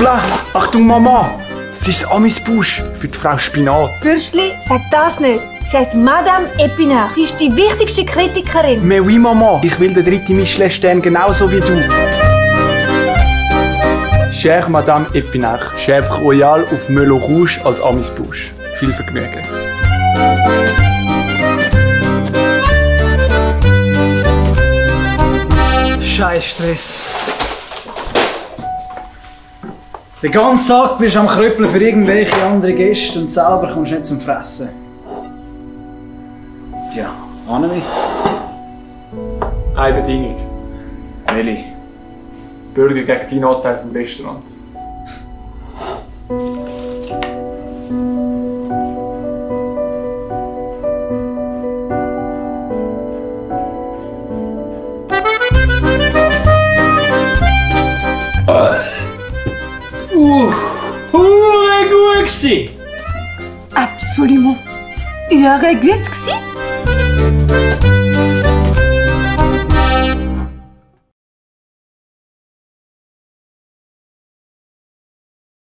Hoppla! Achtung Mama! Das ist das Amisbusch für die Frau Spinat. Bürstli, sag das nicht. Sie heißt Madame Epinard. Sie ist die wichtigste Kritikerin. Mais oui, Mama. Ich will den 3. Michelin-Stern genauso wie du. Chère Madame Epinard, Chef Royal auf Melon Rouge als Amisbusch. Viel Vergnügen. Scheiß Stress. Den ganzen Tag bist du am Krüppeln für irgendwelche andere Gäste und selber kommst du nicht zum Fressen. Ja, an mit. Eine Bedingung. Welche? Burger gegen deinen Anteil vom Restaurant. Gut gsi. Absolument. Irre gut gsi.